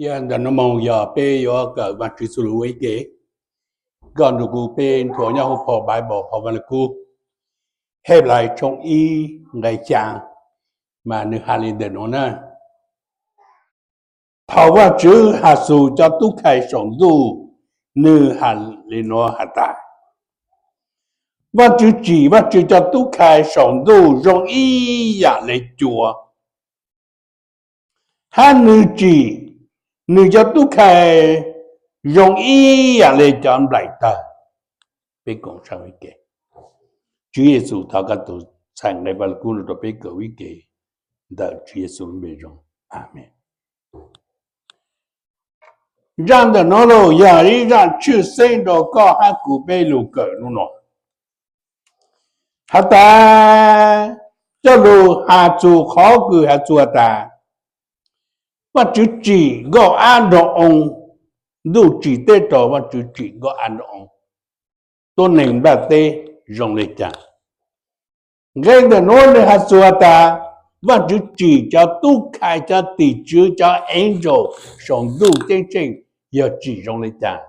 Ntawm no mus yog peb yuav kawm Vajtswv txuj lus ua ib ke. Koj nrog kuv peb nthuav nyob hauv phau Bible, phau Vaj Lug Kub, Henplais tshooj ib nqe xya, mas nws hais li ntawm nuav na. Thaum Vajtswv has xus cov tub khai saum ntuj, nws hais li nuav has tas, Vajtswv tsim Vajtswv cov tub khai saum ntuj zoo ib yam le cua, hab nws tsim nws cov tub khai zoo ib yam le cov nplaim tawg. Peb koom saib ua ke. Tswv Yexus thov koj tus txhais nqe Vaj Lug Kub no rau peb kawm ua ke ntawm Tswv Yexus lub npe zoo. Amees. Zaj ntawm nuav los yog ib zaj tshwj xeeb rau koj hab kuv peb lug kawm hnub no. Has tas, coj lug has txug qhov kws has txug has tas, Vajtswv tsim nkauj ab nraug oo, ntuj tsim teb rau Vajtswv tsim nkauj ab nraug oo, tuab neeg nplaj teb zoo le caag. Nqe ntawm nuav nws has txug has tas, Vajtswv tsim cov tub khai, cov tim tswv, cov angel saum ntuj ceeb tsheej yog tsim zoo le caag.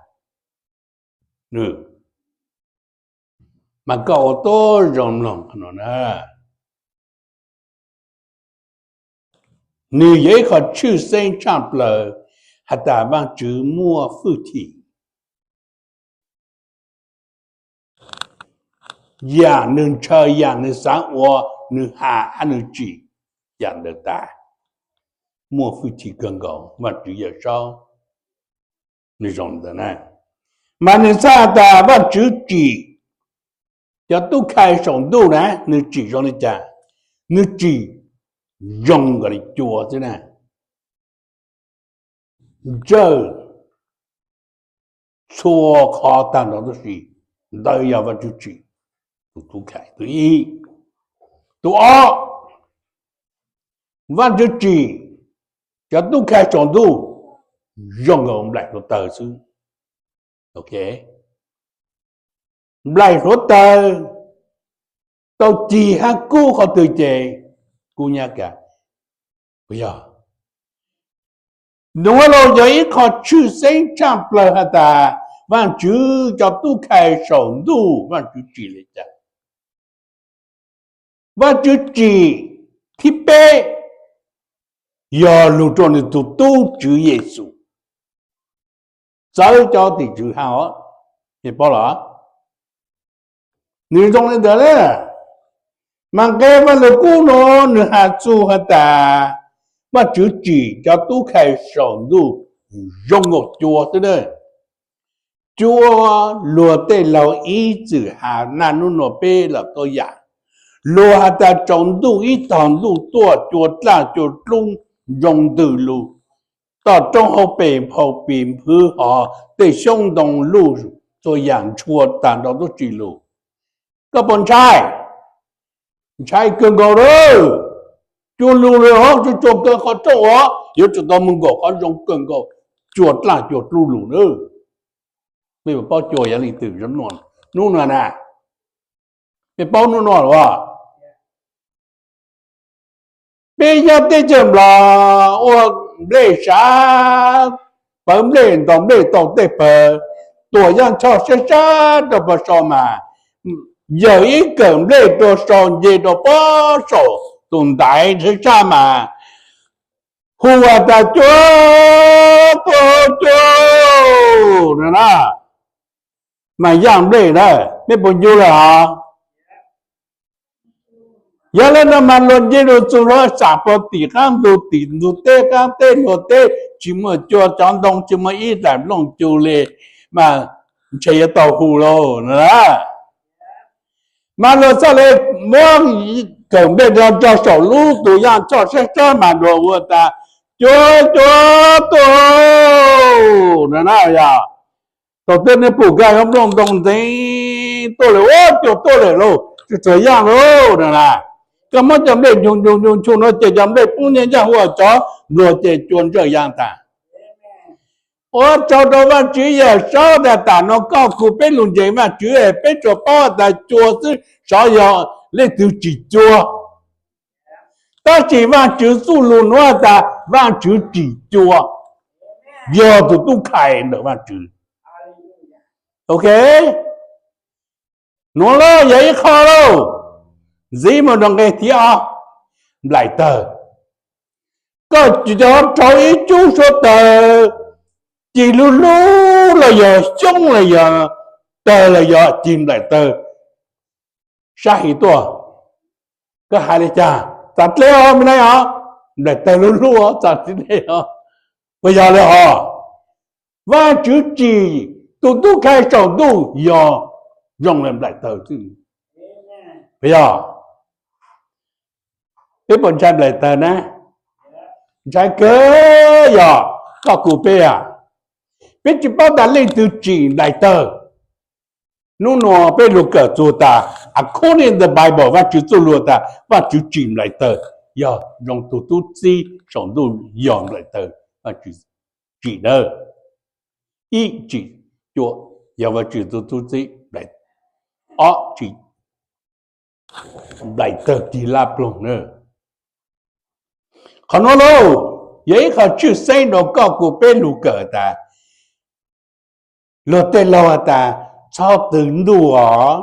Mas koj ua tub zoo mloog qhov nuav na. Nws yog ib qho tshwj xeeb tshaj plaws has tas Vajtswv muaj hwj chim. Yaam nws ntshaw, yaam nws xaav ua, nws has hab nws tsim yaam ntawd tas, muaj hwj chim kawg nkaus. Vajtswv Yawmsaub nws zoo ntawd na. Mas nws txhais has tas Vajtswv tsim cov tub khai saum ntuj na, nws tsim zoo li cas? Nws tsim zoo nkaus li cua xwb na. Ntsawj txhua qhov taag nrho tub si, ntawd yog Vajtswv tsim tus tub khai. Tus ib. Tus ob, Vajtswv tsim cov tub khai saum ntuj zoo nkaus nplaim hluav taws xwb. Nplaim hluav taws tau cig hab kub qhov twg ces kub nyab kag. Yog nuav los yog ib qho tshwj xeeb tshaj plaws has tas Vajtswv cov tub khai saum ntuj Vajtswv tsim li cas. Vajtswv tsim thib peb yog lug rua nws tug tub Tswv Yexus txawv cov tim tswv hab os. Paub los? Nws zoo li ntawd na. Mas nqe Vaj Lug Kub nuav nws has txug has tas Vajtswv tsim cov tub khai saum ntuj zoo nkaus cua xwb na. Cua, luag tej laug ib txwm has naj nub nua peb los tuab yaam. Luag has tas tsaus ntuj ib tog ntuj tuaj cua dlaj cua dlub nroo ntws lug, toj roob hauv pes phau pis nphwv hov, tej xyoob ntoo luj txhua yaam ntshua taag nrho tub si lug. Koj puas ntshai? Ntshai kawg nkaus lawm. Cua lug lawm hov, cua cua kawg qhov rooj hov, yuav tsum tau moog nkaum qhov zoo kawg nkaus, cua dlaj cua dlub lug na. Mej puas paub cua yog leej twg nub nua na? Mej paub nub nua los? Peb nyob teb chaws Nplog ua nplej sav, pawv nplej ntaus nplej tau tej pawg, tuam yaaj choj sab sab rau pag sau mas, yawm ib kawm nplej rua sau nce rua pob saum tus ntaiv sab sab mas hu has tas cua, tuaj cua na. Mas yaaj nplej na, mej puas ncu lawm hov? Yog le nuav mas luag nce lug txug hlo xam puag tim qaab ntug, tim ntug teb qaab teb luag teb tsis muaj cua, cov ntoo tsis muaj ib daim nplooj cua li, mas ntshe yuav tau hu lauj na. Mas luag txhaj le muab kawm nplej rau saum lub tus yaaj choj sab sab mas luag hu tas cua, cua, tuaj na. Yog thaum twg nws pum kag yuav nplooj ntoo ntxeev tuaj lawm, ua cua tuaj lawm lauj, tsuag tsuag yaaj lauj na. Koj muab cov nplej nchu nchu nchu nchu no ces cov nplej poob nyiaj ncaaj hu cov npluag ces cua ntsawj yaaj taag. Ua tsaug rau Vaajtswv Yawmsaub tas tam nuav koj kuj peb lug ntseeg Vaajtswv es peb tsuas paub tas cua xwb, xyov yog leej twg tsim cua. Tab sis Vaajtswv txuj lug nuav tas Vaajtswv tsim cua. yog tus tub khai ntawm Vajtswv. Ok, nuav lauj yog ib qho lauj. Ntxiv mus rau nqe thib ob, nplaim tawg. Koj cov rau ib cub suav tawg, cig lug lug los yog xyoob los yog tawg los yog cig nplaim tawg sab hiv tuaj, koj hais li cas? Txav dleb os me na os, nplaim tawg lug lug txav dleb os. Puas yog li hos? Vajtswv tsim tus tub khai saum ntuj yog zoo li nplaim tawg xwb. Puas yog? Peb puas ntshai nplaim tawg na? Ntshai kawg yog koj kuv peb a. Peb tsis paub tas leej twg tsim nplaim tawg. Nub nua peb lug kawm txug tas according to Bible, Vajtswv txuj lug tas Vajtswv tsim nplaim tawg yog zoo tus tub txib saum ntuj yog nplaim tawg Vajtswv tsim na. Ib tsim cuab yog Vajtswv tus tub txib, ob tsim nplaim tawg tig lab ploog na. Qhov nuav lauj, yog ib qho tshwj xeeb rau koj kuv peb lug kawm tas luag tej laug has tas txhob twv ntuj os,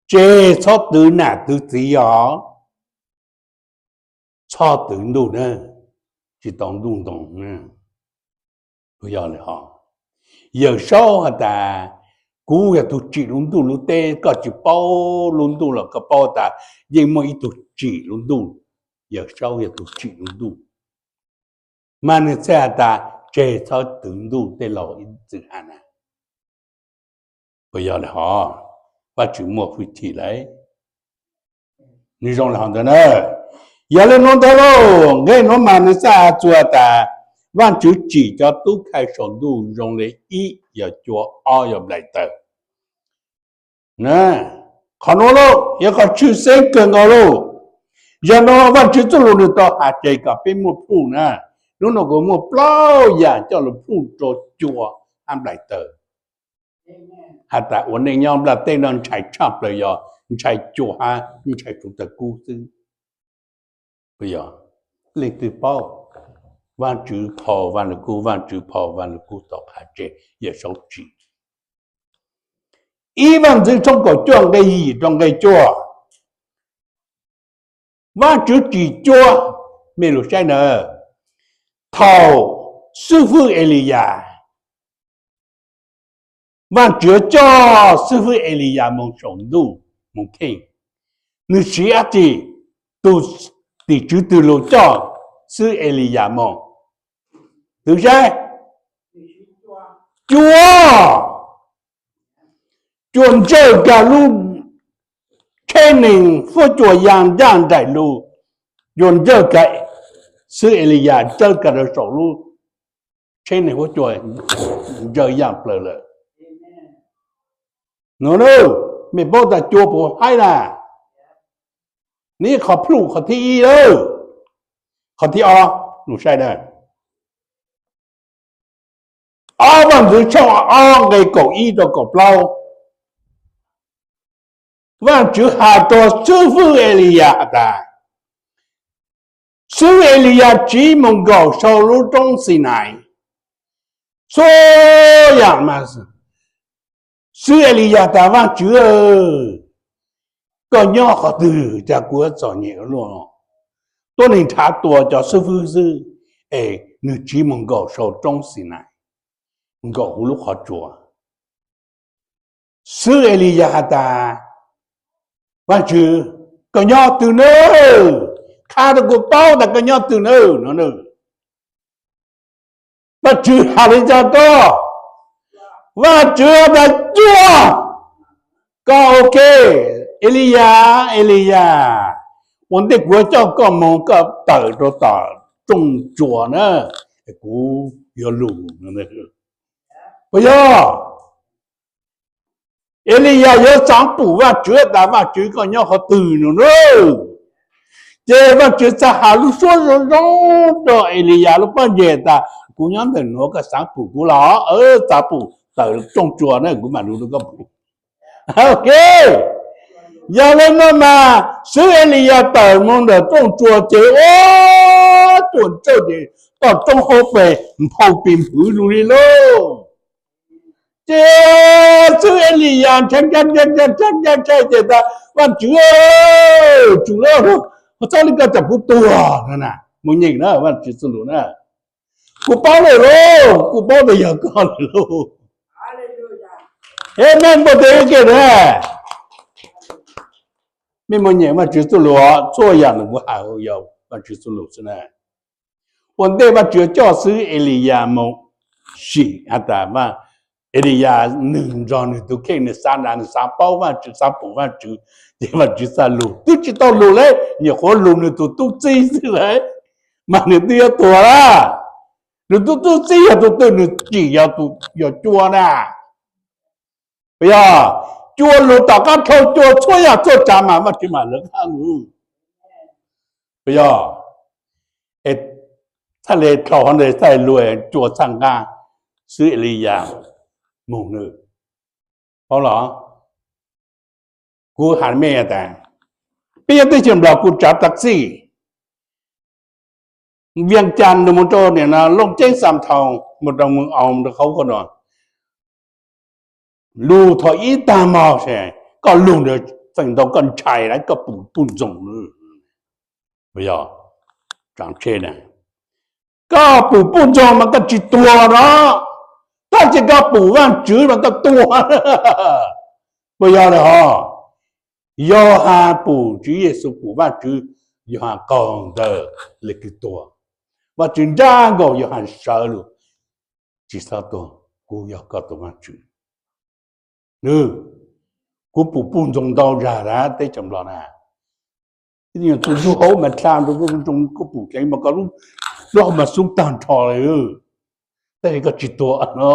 tseg txhob twv nam twv txiv os, txhob twv ntuj na, tsis tau ntuj ntoo na. Yog li hos, Yawm Saub has tas kuv yog tus tsim lub ntuj lub teb, koj tsis paub lub ntuj los koj paub tas yeej muaj ib tug tsim lub ntuj. Yawm Saub yog tus tsim lub ntuj, mas nwg txhaj has tas tseg txhob twv ntuj tej laug ib txwm has na. Puas yog li hos? Vajtswv muaj hwj chim lawm. Nwg zoo li hos ntawd na. Yog li nuav ntawd lauj, nqe nuav mas nwg txhaj has txug tas Vajtswv tsim cov tub khai saum ntuj zoo li ib yog cua, ob yog nplaim tawg. Qhov nuav lauj yog qhov tshwj xeeb kawg nkaus lauj. Yog nuav Vajtswv txuj lug nwg tau has tseg kom peb muaj plhuj na. Nub nua kuv muaj plaub yam coj lug plhuj rua cua hab nplaim tawg. Has tas ua neej nyob nplaj teb no ntshai tshaj plaws yog ntshai cua hab ntshai tsuv tawg kub xwb. Leej twg paub? Vaajtswv phau Vajluskub, Vaajtswv phau Vajluskub tau qha tseg Yawm Saub tsim. Ib Vaajntxwv tshooj kaum cuaj nqe yim rau nqe cuaj. Vaajtswv tsim cuab, mej lug saib ntawd, thaum xwb fwb Eliyas, Vaajtswv coj xwb fwb Eliyas moog saum ntuj moog kheej. Nwg siv dlaab tsi? Tus tim tswv twg lug coj xwb Eliyas moog? Twv saib. Cua, cua ntsawj kag lub tsheb neeg huab cua yaa nraaj nraim lug, cua ntsawj kag, xwb Eliyas ntsawj kag rua saum lub tsheb neeg huab cua ntsawj yaaj plawg lawm. Nuav, mej paub tas cua puas haib na? Nib qhov plhuj qhov thib ib lawm. Qhov thib ob, lug saib na. Ob Vaajntxwv tshooj ob nqe kaum ib rau kaum plaub. Vaajtswv has rua xwb fwb Eliyas has tas, xwb Eliyas tsiv moog nkaum sau lub roob Xinais, xub yaam mas xwb Eliyas tas, Vaajtswv, koj nyob qhov twg cas kuv yuav txom nyem ua luaj? Tuab neeg nrhav tua cov xwb fwb xwb, es nwg tsiv moog nkaum sau roob Xinais, nkaum huv lub qhov tsua. Xwb Eliyas has tas, Vaajtswv, koj nyob twg nawb? Qha rua kuv paub tas koj nyob twg nawb no. Vaajtswv has li cas koj? Vaajtswv has tas, Cua, koj ok, Eliyas, Eliyas, ua ntej kuv yuav coj koj moog koj tawm rua tom rooj tsua na, kuv yuav lug. Puas yog? Eliyas yuav xaav pum Vaajtswv tas, Vaajtswv, koj nyob qhov twg no na? Ces Vaajtswv txhaj has lub suab zoo zoo rua Eliyas lub pob ntseg tas, kuv nyob ntawm nuav, koj xaav pum kuv los? Xaav pum, tawm rooj tsua na, kuv mam lug rua koj pum. Ok, yog le nuav mas xwb Eliyas tawm moog ntawm rooj tsua ces ua, cua ntsawj ces toj roob hauv pes nphau pis nphwv lug li lauj. Ces xib hwb Eliyas ntshai ntshai ntshai ntshai ntshai ces tas, Vaajtswv, tsum lawm, txhob li koj txawm kuv tuag no na. Mus nyeem na Vaajtswv txuj lug na. Kuv paub lawm lauj, kuv paub tas yog koj lawm lauj. Es mej npuaj tes kiag na. Mej mus nyeem Vaajtswv txuj lug, txhua yaam nws kuv has yog Vaajtswv txuj lug xwb na. Ua ntej Vaajtswv coj xib hwb Eliyas mus sim has tas, Eliyas nws nrog nws tug kheej nws xaav dav nws xaav paub Vaajtswv xaav pum Vaajtswv, ces Vaajtswv txhaj lug, twb tsi tau lug le, nyuam qhuav lug nws tug tub txib xwb le, mas nws twb yuav tuag lawm. Nws tug tub txib yog tug twg? Nws tsim yog tus yog cua na. Puas yog? Cua lug tom qab dhau, cua txhua yam txhua tsav mas Vaajtswv mam lawv qab lug. Puas yog? Txhaj le dlhau hov ntawd txhaj le lug, cua txhaj nqaa xib hwb Eliyas moog nws. Paub los? Kuv has mej tas, peb yog teb chaws Nplog kuv tsav taxi Vias Cas nws mus rau nim no Looj Ceeb, Xam Thau, mus rau Moos Aus, mus rau qhov ko no, lug thaum ib tag hmo es koj lug ntawd feem ntau koj ntshai lawm, koj pum puj ntxoog. Puas yog? Tsaam tsheb na, koj pum puj ntxoog mas koj tsi tuag no, tab sis koj pum Vaajtswv mas koj tuag. Puas yog lawm hos? Yauhas pum Tswv Yexus, pum Vaajtswv, Yauhas qaug ntawv le kws tuag. Vaajtswv nrab nkaus Yauhas sawv lug, tsi xob tuag, kuv yog koj tug Vaajtswv. Nws, kuv pum puj ntxoog ntau zag lawm teb chaws Nplog na. Tug ntug hauv mas dlha, kuv pum dleev mas koj lub hauv mas xub tag nrho li, tab sis koj tsi tuag no.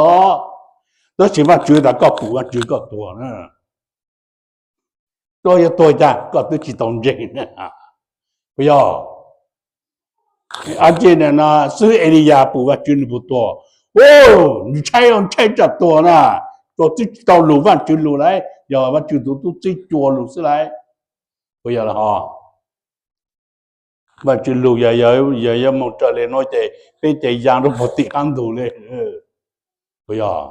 Tab sis Vaajtswv tas koj pum Vaajtswv koj tuag na. Koj yuav tuag cas koj twb tsi tau ntseeg. Puas yog? Ces no xib hwb Eliyas pum Vaajtswv nws puas tuag? Nws ntshai, ntshai tsam tuag na. Cua twb tsi tau lug, Vaajtswv lug lawm, yog Vaajtswv tug tub txib cua lug xwb lawm. Puas yog lawm hos? Vaajtswv lug, yog yuav moog raws le nuav ces peb ces yaa rua puag tim qaab ntug le. Puas yog?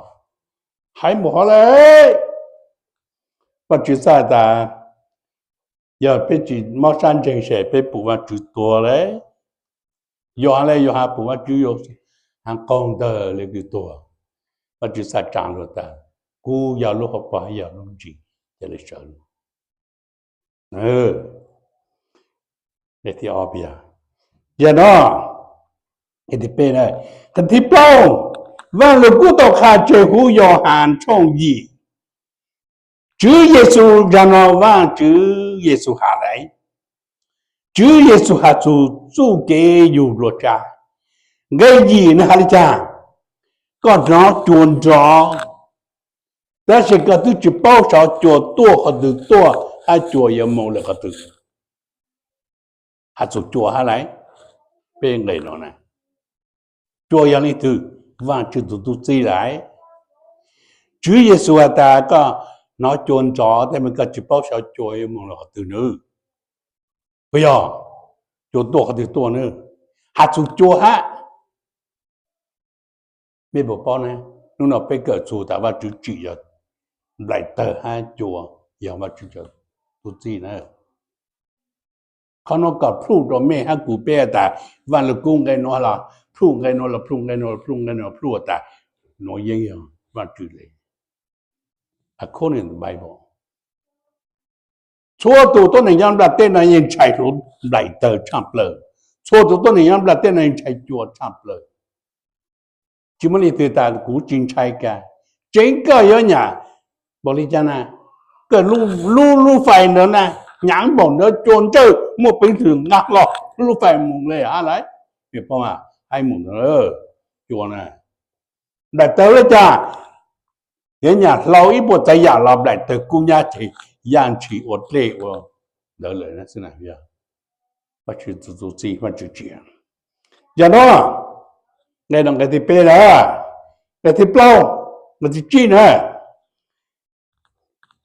Haiv mus hov le, Vaajtswv txhaj tas, yog peb tsi mob sab ntseeg ces peb pum Vaajtswv tuag le. Yog has le, yog has pum Vaajtswv, yog has qaug ntawv le kws tuag. Vaajtswv txhaj tsaa lug tas, kuv yog lub hauv paug, yog lub ntsis, ca le sawv lug. Yog no, qhov thib plaub, Vaaj Lug Kub tau qha tseg huv Yauhas tshooj yim. Tswv Yexus, zag no Vaajtswv Yexus has lawm. Tswv Yexus has txug txuj kev yug dlua tsav. Nqe yim nwg has le caag? Koj nov cua nrov, tab sis koj twb tsi paub xyov cua tuaj qhov twg tuaj hab cua yuav moog lawm qhov twg. Has txug cua hab lawm. Peb nqe no na, cua yog leej twg? Vaajtswv tug tub txib lawm. Tswv Yexus has tas koj nov cua nrov, tab sis koj tsi paub xyov cua yuav moog lawm qhov twg nawb. Puas yog? Cua tuaj qhov twg tuaj nawb? Has txug cua hab. Mej puas paub na, hnub no peb kawm txug tas Vaajtswv tsim yog nplaim tawg hab cua yog Vaajtswv tug tub txib na. Qhov nuav kom plhuj rua mej hab kuv, peb has tas Vaaj Lug Kub nqe nuav los plhuj, nqe nuav los plhuj, nqe nuav los plhuj, nqe nuav los plhuj tas nuav yeej yog Vaajtswv le. According to Bible, txhua tug tuab neeg nyob nplaj teb no yeej ntshai hluav nplaim tawg tshaj plawg. Txhua tug tuab neeg nyob nplaj teb no yeej ntshai cua tshaj plawg. Tsi muaj leej twg tas kuv tsi ntshai kag. Tseev koj yuav nyam npaum li cas na, koj lub, lub fais ntawd na, nyam npaum ntawd cua ntsawj muaj peev xwm nqa los lub fais moog le hab lawm. Mej paub mas, hab moog ntawd, cua na, nplaim tawg le caag, yuav nyam hlau ib puas tsav yam los nplaim tawg kub nyab ces yaj ntshis ua dlej ua ntawd lawm xwb na. Vaajtswv tug tub txib, Vaajtswv tsim. Yog no, nqe no nqe thib peb na, nqe thib plaub, nqe thib tsib na.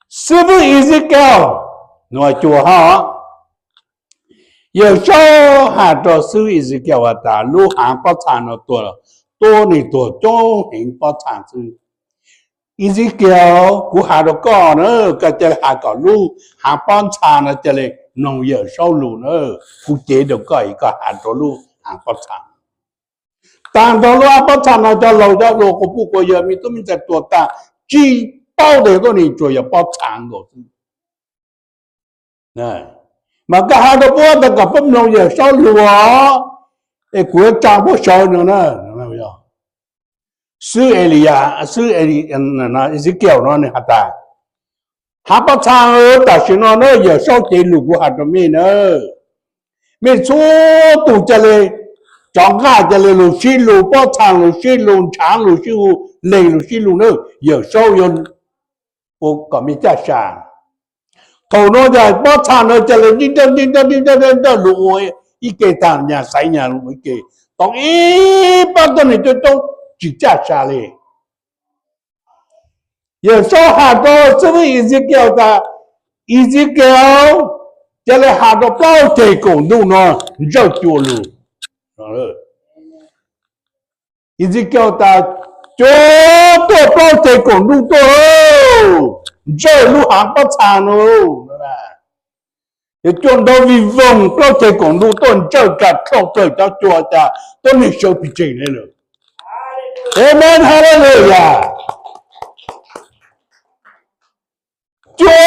Xib fwb Exikee, nuav cua hab, Yawm Saub has rau xib hwb Ezekiel has tas lub haav pob txha no tuag, tuab neeg tuag coob heev pob txha xwb. Ezekiel, kuv has rau koj na, koj cia li has kom lub haav pob txha no cia li mloog Yawm Saub lus na. Kuv cev rau koj es koj has rau lub haav pob txha. Tag nrho lub haav pob txha no cov laus cov hluas quas puj quas yawg me tub me ntxhais tuag tag, tsis paub tias tuab neeg tsuas yog pob txha nkaus xwb. Mas koj has rau puab tas kom puab mloog Yawm Saub lus, es kuv yuav tsa puab sawv no na. Xib hwb Eliyas, xib hwb Ezekiel no nws has tas, haav pob txha, tam sim no na Yawm Saub cev lus kuv has rau mej na. Mej txhua tus cia li, cov nqaj cia li lug sib lug, pob txha lug sib lug, ntshav lug sib lug, leeg lug sib lug na, Yawm Saub yuav ua kom mej caj sa. Thaum no yog pob txha no cia li nij nrawj nij nrawj nij nrawj nrawj lug ua ib ke tag, nyas xaiv nyas lug ua ib ke, tau ib pab tuab neeg coob coob tsis caj sa li. Yawm Saub has rau xib hwb Ezekiel tas, Ezekiel, cia li has rau plaub ceg kaum ntuj no ntsawj cua lug. Ezekiel tas, cua tuaj, plaub ceg kaum ntuj tuaj, ntsawj lub haav pob txha no. Yog cua nrov vij voog, plaub ceg kaum ntuj tuaj ntsawj, ka dlhau plaws cov cua, cas tuab neeg sawv pes tsawg le lawm. Amees, haleluya. Cua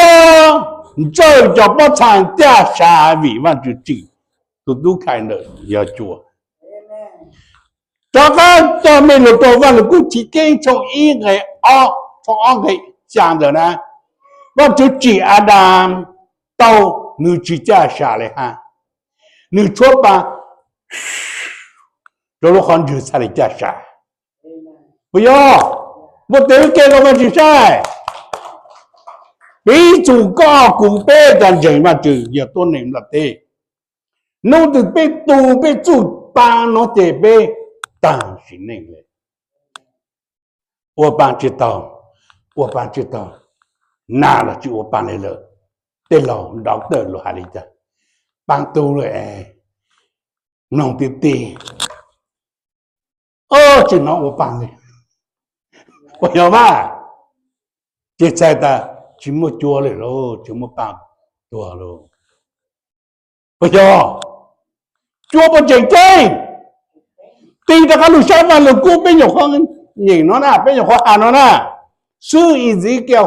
ntsawj cov pob txha caj sa vim Vaajtswv tsim tus tub khai ntawm yog cua. Rov qab coj mej lug rau Vaaj Lug Kub Chiv Keeb tshooj ib nqe ob, tshooj ob nqe xya ntawm na, Vaajtswv tsim Adas tau, nws tsis caj sa le hab, nws tshuab pa rau lub qhov ntswg txhaj li caj sa. Puas yog? Muab tes lub ke rau Vaajtswv saib. Piv txwv koj kuv peb cov ntseeg Vaajtswv yog tuab neeg nplaj teb, nub twg peb tu peb txuj pa no ces peb taag sim neej le. Ua pa tsi tau, ua pa tsi tau, nas los tsi ua pa le lawm. Tej laug doctor luag has le caag, pa tu lawm es mloog tiag tiag, tsi hnov ua pa le. Puas yog mas? Ces txhais tas tsis muaj cua lawm lauj, tsis muaj pa tuag lauj. Puas yog? Cua puas tseem ceeb? Tig rov qab lug saib Vaaj Lug Kub peb nyuam qhuav nyeem no na, peb nyuam qhuav has no na. Xib Ezekiel,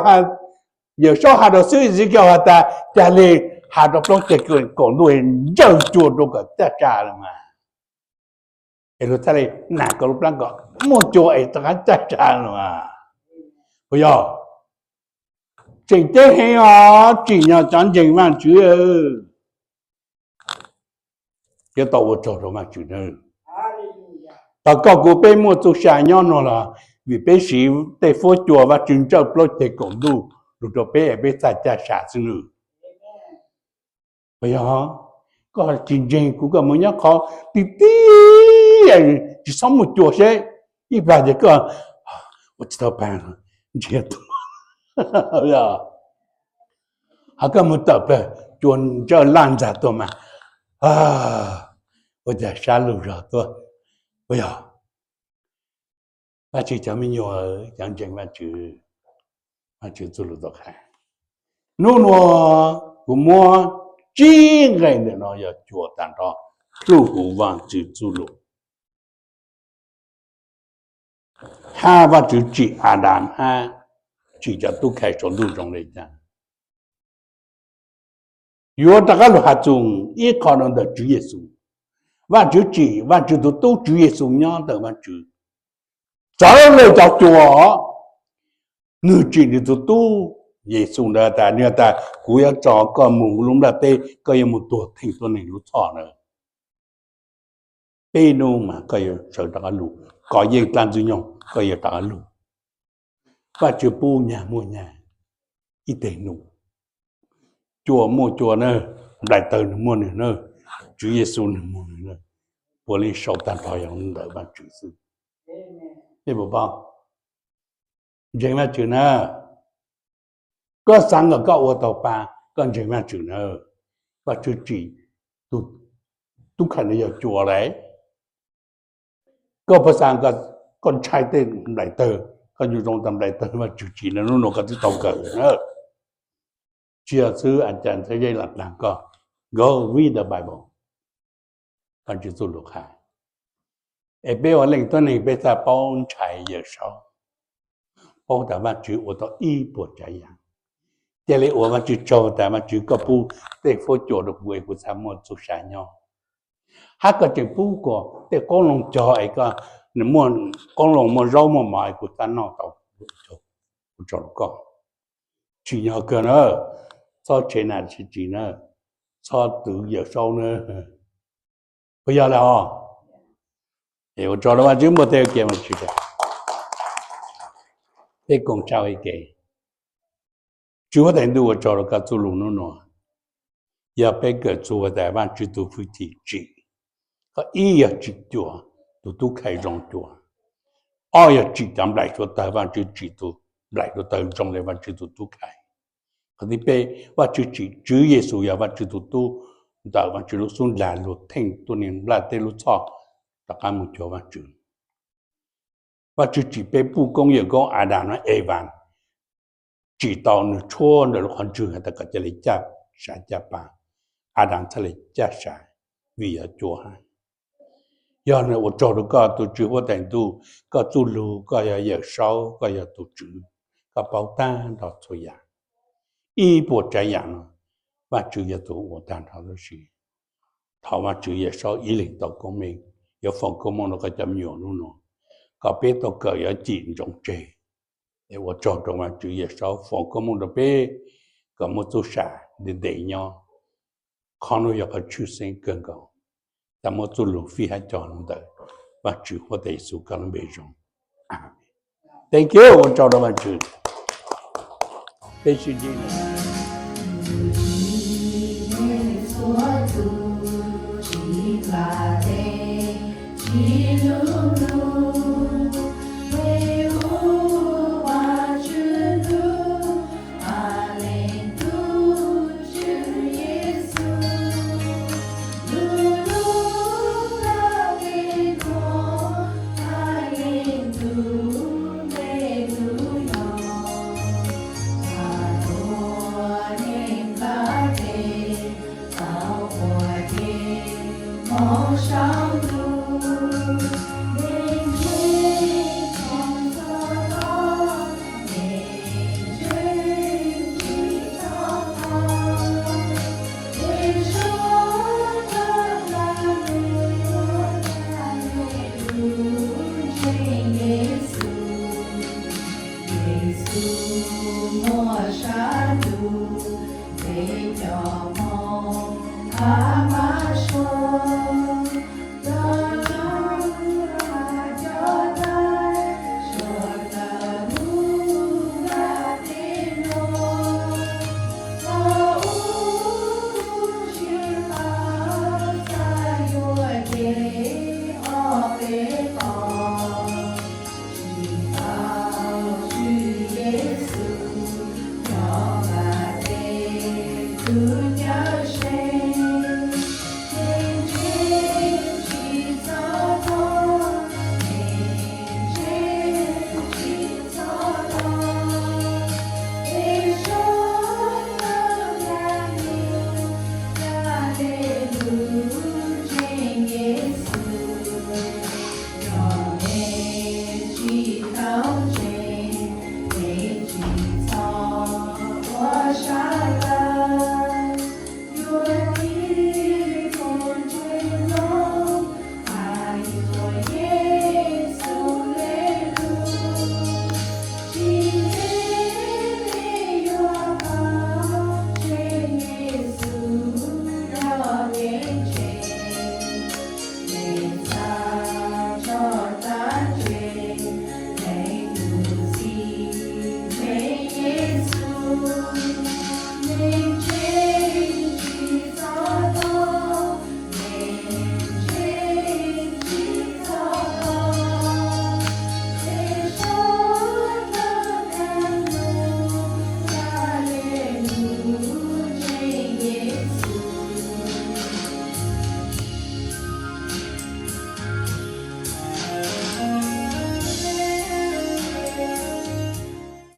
Yawm Saub has rau xib Ezekiel has tas, ca le has rau plaub ceg kaum ntuj ntsawj cua rau kom caj sa los mas. Es luag txhaj le nas kom lub plab kom muaj cua es rov qab caj sa los mas. Puas yog? Tseem ceeb heev os, tsim nyog cov ntseeg Vaajtswv. Yuav tau ua tsaug rau Vaajtswv nawb. Thaum koj kuv peb muaj txuj sa nyob no los vim peb siv tej fuab cua Vaajtswv ntsawj plaub ceg kaum ntuj lug rau peb es peb txhaj caj sa xwb nawb. Puas yog? Koj tsis ntseeg kuv, koj mus nyob qhov ti ti, tsis txhob muaj cua seb, ib plag ces koj ua tsis tau pa, ntsiag to. Ho koj mus tawm plaws cua ntsawj laj ntxag tuaj mas, ua cas sab lug zog tuaj. Puas yog? Vaajtswv cov me nyuam, cov ntseeg Vaajtswv, Vaajtswv txuj lug tau qha. Nub nua kuv muab tsib nqe ntawm no yog cuam tag nrho dlub huv Vaajtswv txuj lug. Hab Vaajtswv tsim Adas hab tsim cov tub khai saum ntuj zoo le caag? Yuav rov qab lug has txug ib qho no ntawm Tswv Yexus. Vaajtswv tsim Vaajtswv tug tub Tswv Yexus nyob ntawm Vaajtswv, txawv le cov cua. Nwg tsim nwg tug tub Yexus ntawd tas, nwg tas kuv yuav tso koj moog lub nplaj teb, koj yuav moog tuag theej tuab neeg lub txhoj ntawd. Peb nub mas koj yuav sawv rov qab lug, kov yeej dlaab ntxwg nyoog koj yuav rov qab lug. Vaajtswv pub nyag muaj nyag ib teg nub. Cua muaj cua na, nplai tawg nwg muaj nwg na, Tswv Yexus nwg muaj nwg na, puav leej sau tag nrho yog ntawm Vaajtswv xwb. Peb puas paub? Ntseeg Vaajtswv na, koj xaav kom koj ua tau pa, koj ntseeg Vaajtswv na, Vaajtswv tsim tug tub khais no yog cua lawm. Koj puas xav koj ntshai tej nplaim tawg, koj yuav zoo tas nplaim tawg Vajtswv tsim no, hnub no koj twb tau kawm na. Tsis yog xwb, a cas ntxhais Zeb lam dag koj, go read the Bible, Vajtswv txuj lus hais. Es peb ua leej tuab neeg peb txawj paub ntshai Yawm Saub, paub tas Vajtswv ua tau ib puas tsav yam. Cia li ua Vajtswv tsaug tas Vajtswv koj pub tej huab cua rau kuv es kuv txhaj muaj txuj sa nyob. Hab koj tseem pub kuv tej qoob loo cog es koj, nws muaj qoob loo muaj zaub muaj mov es kuv txhaj noj tau. Ua tsaug rau koj. Tsim nyog kawg na, txhob tshev nas tshev txim na, txhob twv Yawm Saub na. Puas yog lawm os? Es ua tsaug rau Vajtswb, npuaj teg ua ke, Vajtswb, peb koom tshaj ua ke. Tswv huab tais ntuj, ua tsaug rau koj txuj lus nub nua. Yog peb kawm txuj huab tais Vajtswv tus fwj chim tsim, qhov ib yog tsim cua, tus tub khais zoo cua. Ob yog tsim cov nplaim suav tawg, Vajtswv tsim tus nplaim suav tawg zoo li Vajtswv tus tub khais. Qhov thib peb, Vajtswv tsim Tswv Yexus yog Vajtswv tus tub, ntawm Vajtswv lub xub ntiag lug theej tuab neeg nplaj teb lub txhoj rov qab mus cuag Vajtswv. Vajtswv tsim peb puj koob yawm koob Adas no Evas, tsim tau nws tshuab ntawm lub qhov ntswg has tas kom cia li caj sav caj pab, Adas txhaj li caj sav vim yog cua hab. Yog no ua tsaug rau koj tus Tswv huab tais ntuj, koj txuj lug, koj yog Yawm Saub, koj yog tus Tswv, koj paub tag nrho txhua yam. Ib puas tsav yam no, Vajtswv yog tus ua tag nrho lub si. Thov Vajtswv Yawm Saub ib leeg tau koob meej, yuav foom koob mooj rau koj cov me nyuam nub nua, kom peb tau kawm yuav cim ntsoov tseg. Es ua tsaug rau Vajtswv Yawm Saub foom koob mooj rau peb, kom muaj txuj sa ntev ntev nyob. Qhov nuav yog qhov tshwj xeeb kawg nkaus. Tag muab txuj lug fij hab cog lug ntawm Vajtswv huab tais Yexus koj lub npe zoo. Thank you, ua tsaug rau Vajtswv. Peb sib ntsib